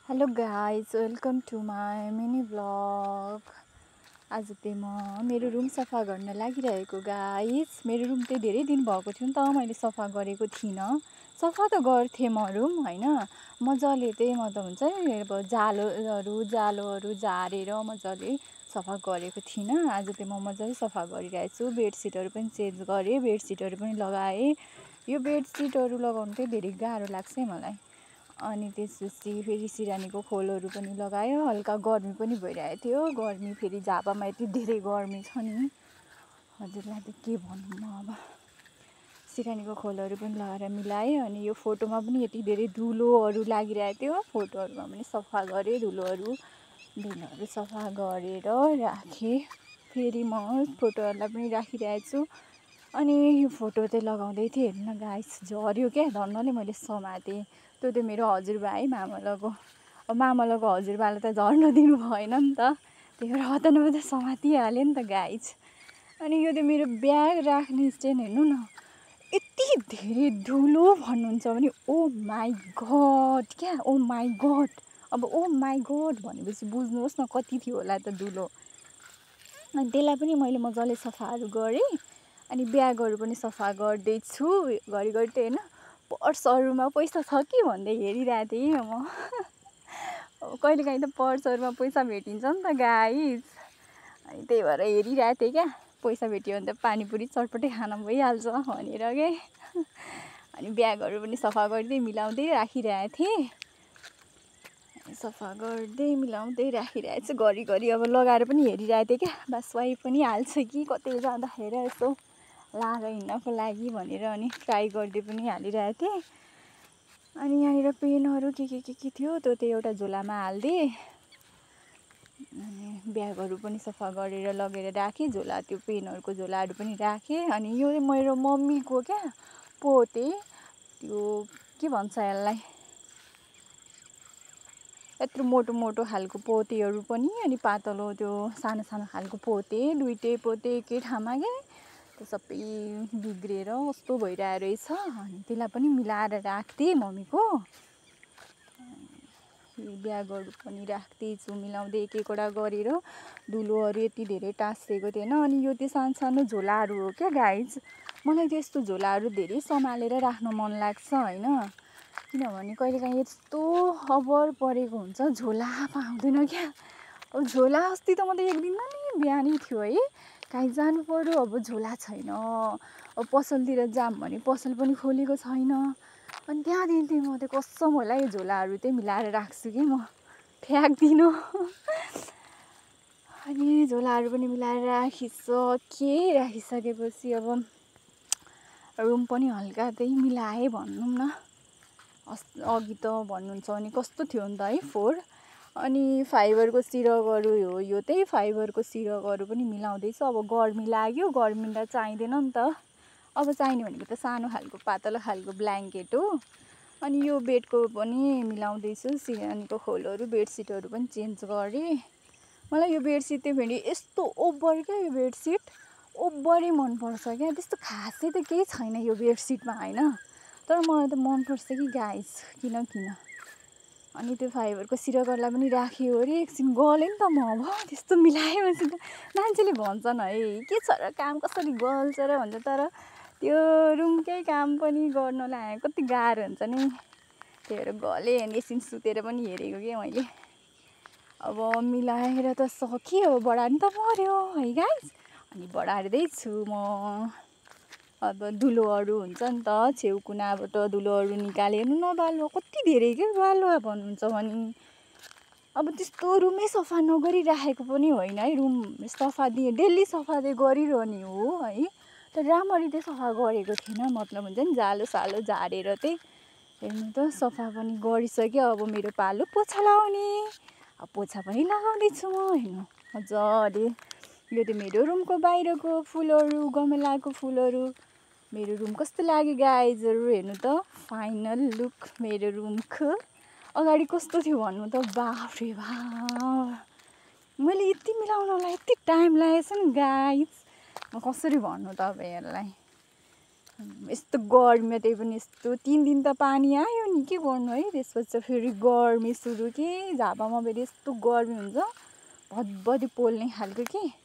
Hello guys welcome to my mini vlog. आज चाहिँ म मेरो रुम सफा गर्न लागिरहेको गाइज। मेरो रुम चाहिँ धेरै दिन भएको थियो नि त, मैले सफा गरेको थिइनँ। सफा त गर्थेँ म रुम होइन, मजाले चाहिँ म त हुन्छ नि अब जालोहरू झारेर मजाले सफा गरेको थिइनँ। आज चाहिँ म मजाले सफा गरिरहेको छु। बेडसिटहरू पनि चेन्ज गरेँ, बेडसिटहरू पनि लगाएँ। यो बेडसिटहरू लगाउनु चाहिँ धेरै गाह्रो लाग्छ है मलाई। अनि त्यसपछि फेरि सिरानीको खोलहरू पनि लगायो। हल्का गर्मी पनि भइरहेको थियो, गर्मी फेरि झापामा यति धेरै गर्मी छ नि, हजुरलाई त के भन्नु म। अब सिरानीको खोलहरू पनि लगाएर मिलाएँ। अनि यो फोटोमा पनि यति धेरै धुलोहरू लागिरहेको थियो, फोटोहरूमा पनि सफा गरेँ, धुलोहरू धुलोहरू सफा गरेर राखेँ। फेरि म फोटोहरूलाई पनि राखिरहेको छु। अनि यो फोटो चाहिँ लगाउँदै थिएँ, हेर्नु न गाइस, झऱ्यो क्या, धन्नले मैले समातेँ। त्यो चाहिँ मेरो हजुरबा है, मामलको। अब मामलको हजुरबाले त झर्न दिनु भएन नि त, त्यही भएर हतनमा त समातिहाल्यो नि त गाइस। अनि यो चाहिँ मेरो ब्याग राख्ने स्ट्यान्ड, हेर्नु न, यति धेरै धुलो भन्नुहुन्छ भने ओ माई गड क्या, ओ माई गड। अब ओ माई गड भनेपछि बुझ्नुहोस् न कति थियो होला त धुलो। अनि त्यसलाई पनि मैले मजाले सफाहरू गरेँ। अनि ब्यागहरू पनि सफा गर्दैछु घरिघरि। त होइन, पर्सहरूमा पैसा छ कि भन्दै हेरिरहेको थिएँ म। अब कहिलेकाहीँ त पर्सहरूमा पैसा भेटिन्छ नि त गाइस, अनि त्यही भएर हेरिरहेको थिएँ क्या। पैसा भेट्यो भने त पानीपुरी चटपटै खान भइहाल्छ भनेर के। अनि ब्यागहरू पनि सफा गर्दै मिलाउँदै राखिरहेको थिएँ। सफा गर्दै मिलाउँदै राखिरहेको छु घरिघरि। अब लगाएर पनि हेरिरहेको थिएँ क्या, बासवाई पनि हाल्छ कि कतै जाँदाखेरि यसो लाएर हिँड्नको लागि भनेर। अनि ट्राई गर्दै पनि हालिरहेको थिएँ। अनि यहाँनिर पेनहरू के थियो त्यो चाहिँ एउटा झोलामा हालिदिएँ। अनि ब्यागहरू पनि सफा गरेर लगेर राखेँ, झोला त्यो पेनहरूको झोलाहरू पनि राखेँ। अनि यो मेरो मम्मीको क्या पोते, त्यो के भन्छ यसलाई, यत्रो मोटो मोटो खालको पोतेहरू पनि, अनि पातलो त्यो सानो सानो खालको पोते, दुइटै पोते एकै ठाउँमा क्या। त्यो सबै बिग्रेर कस्तो भइरहेको रहेछ। अनि त्यसलाई पनि मिलाएर राख्दिएँ मम्मीको। ब्यागहरू पनि राख्दैछु मिलाउँदै एक एकवटा गरेर। धुलोहरू यति धेरै टाँसिएको थिएन। अनि यो चाहिँ सानो सानो झोलाहरू हो क्या गाइज। मलाई चाहिँ यस्तो झोलाहरू धेरै सम्हालेर राख्न मन लाग्छ होइन, किनभने कहिलेकाहीँ यस्तो अभर परेको हुन्छ, झोला पाउँदैन क्या। अब झोला अस्ति त म त एक दिनमा नि बिहानै थियो है, काहीँ जानु पर्यो, अब झोला छैन। अब पसलतिर जाऊँ भने पसल पनि खोलेको छैन। अनि त्यहाँदेखि चाहिँ म त कसम होला यो झोलाहरू चाहिँ मिलाएर राख्छु कि म, फ्याँक्दिनँ। अनि झोलाहरू पनि मिलाएर राखिसकेपछि अब रुम पनि हल्का चाहिँ मिलाएँ भनौँ न। अघि त भन्नुहुन्छ भने कस्तो थियो नि त है, 4। अनि फाइबरको सिरकहरू हो, यो चाहिँ फाइबरको सिरकहरू पनि मिलाउँदैछु। अब गर्मी लाग्यो, गर्मी त चाहिँदैन नि त। अब चाहिने भनेको त सानो खालको पातलो खालको ब्ल्याङ्केट हो। अनि यो बेडको पनि मिलाउँदैछु, सिरानीको खोलहरू, बेडसिटहरू पनि चेन्ज गरेँ। मलाई यो बेडसिट चाहिँ फेरि यस्तो ओभर क्या, यो बेडसिट ओभरै मनपर्छ क्या। त्यस्तो खासै त केही छैन यो बेडसिटमा होइन, तर मलाई त मनपर्छ कि गाइस, किन। अनि त्यो फाइबरको सिरकहरूलाई पनि राख्यो अरे, एकछिन गलेँ नि त म। अब त्यस्तो मिलाएपछि त मान्छेले भन्छन् है, के छ र काम कसरी गल्छ र भन्छ, तर त्यो रुमकै काम पनि गर्नलाई कति गाह्रो हुन्छ नि। त्यही भएर गलेँ। अनि एकछिन सुतेर पनि हेरेको कि मैले। अब मिलाएर त सकेँ, अब बढार्नु त पर्यो है गाइस। अनि बढार्दैछु म। अब धुलोहरू हुन्छ नि त, छेउ कुनाबाट धुलोहरू निकाल्यो, हेर्नु न बालुवा कति धेरै क्या, बालुवा भन्नुहुन्छ भने। अब त्यस्तो रुमै सफा नगरिराखेको पनि होइन है, रुम सफा डेली सफा चाहिँ गरिरहने हो है, तर राम्ररी चाहिँ सफा गरेको थिएन। मतलब हुन्छ नि, जालो सालो झारेर चाहिँ। हेर्नु त सफा पनि गरिसक्यो। अब मेरो पालो पोछा लगाउने। अब पोछा पनि लगाउँदैछु म, हेर्नु मजाले। यो चाहिँ मेरो रुमको बाहिरको फुलहरू, गमलाको फुलहरू। मेरो रुम कस्तो लाग्यो गाइजहरू, हेर्नु त फाइनल लुक मेरो रुमको। अगाडि कस्तो थियो भन्नु त, बाफ रे बाफ, मैले यति मिलाउनलाई यति टाइम लागेछ नि गाइज, म कसरी भन्नु तपाईँहरूलाई। यस्तो गर्मी, त्यही पनि यस्तो 3 दिन त पानी आयो नि, के गर्नु है। त्यसपछि फेरि गर्मी सुरु, के झापामा फेरि यस्तो गर्मी हुन्छ भदभदी पोल्ने खालको के।